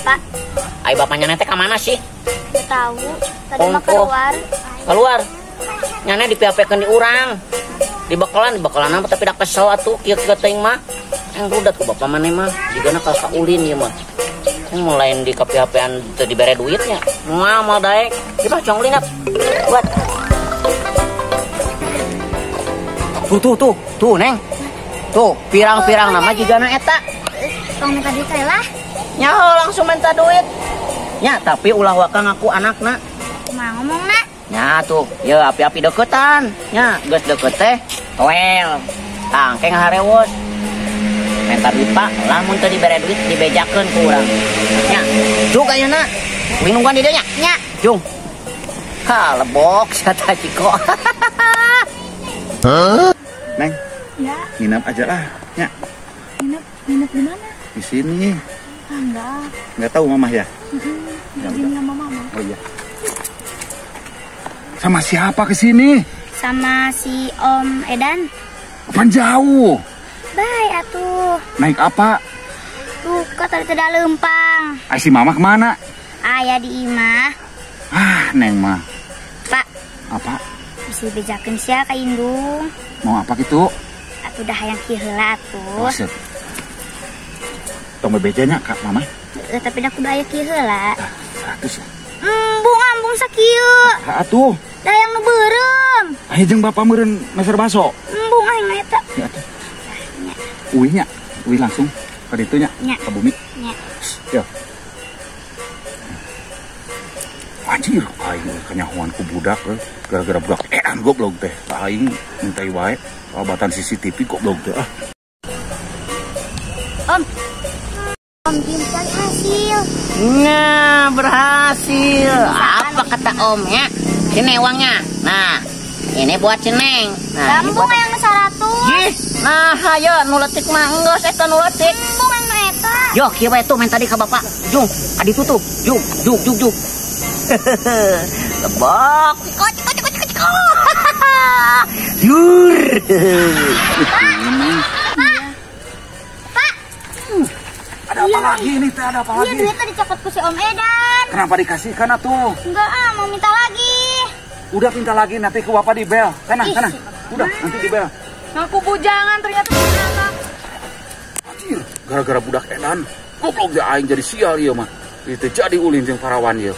Bapak. Ai bapaknya nete ka mana sih? Enggak tahu. Tadi mah keluar. Keluar. Nyana dipiapekeun di urang. Di bekalan apa tapi dah kesel atuh kieu-kieu teuing mah. Yang rudat ku bapak maneh mah jigana ka ulin ieu mah. Yang mulai di kapiapean teu dibere duitnya. Moal moal daek. Kita cong ulin buat. Tuh tuh tuh, tuh Neng. Tuh, pirang-pirang nama jigana eta. Tong minta duit lah. Nyaho langsung minta duit. Nya, tapi ulah waka ngaku anakna. Kumaha ngomongna? Nya tuh, ya api-api deketan. Nya, geus deket teh, toel. Tah, engke ngaharewos. Minta duit Pak, lamun teu dibere duit dibejakeun ku urang. Nya, jung ayeuna. Kuing nungguan di dieu nya. Nya. Jung. Ha, lebok sia Ciko. Neng. Ya. Nginap aja lah, nya. Nginap di mana? Di sini. Ah, enggak. Enggak tahu mamah ya? Ya sama mama. Oh iya. Sama siapa ke sini? Sama si Om Edan. Apaan jauh? Baik atuh. Naik apa? Tuh, kok tadi tidak lempang. Ay, si mama kemana? Ayah di imah. Ah, Neng mah. Pak. Apa? Bisa bejakeun sia ka indung. Mau apa gitu? Atuh dah hayang kieu heula atuh. Oh, siap. Tong bebejanya Kak Mama. Tapi dah kudu aya kieu heula. Ah, 100 ya. Embung ambung sakieu. Atuh. Dah yang nu beureum. Aya jeung bapak meureun meser baso. Embung aing mah eta. Ya atuh. Uih nya, uih langsung ka ditu nya, ka bumi. Nya. Ya. Anjir, aing kanyahoan ku budak gara-gara budak edan goblok teh. Aing mintai wae obatan CCTV goblok teh ah. Om. Om Jim berhasil. Nah, berhasil. Apa kata Om ya? Sini uangnya. Nah, ini buat si Neng. Nah, lambung yang 100. Ih, nah hayo nu leutik mah enggeus eta nu leutik. Lambung yang eta. Yo, kieu wae tuh main tadi ka bapak. Jung, adi tutup. Jung, jung, jung, jung. Lebok. Ciko, ciko, ciko, ciko, ciko. Jur. Pak. Pak. Ada apa lagi ini teh? Ada apa lagi? Iya, duitnya dicopot ku si Om Edan. Kenapa dikasihkan atuh? Enggak ah, mau minta lagi. Udah minta lagi nanti ke bapak di bel. Tenang, tenang. Udah, nanti di bel. Ngaku bujangan ternyata anak. Anjir, gara-gara budak edan. Goblok dia aing jadi sial ieu mah. Itu jadi ulin jeung parawan ieu.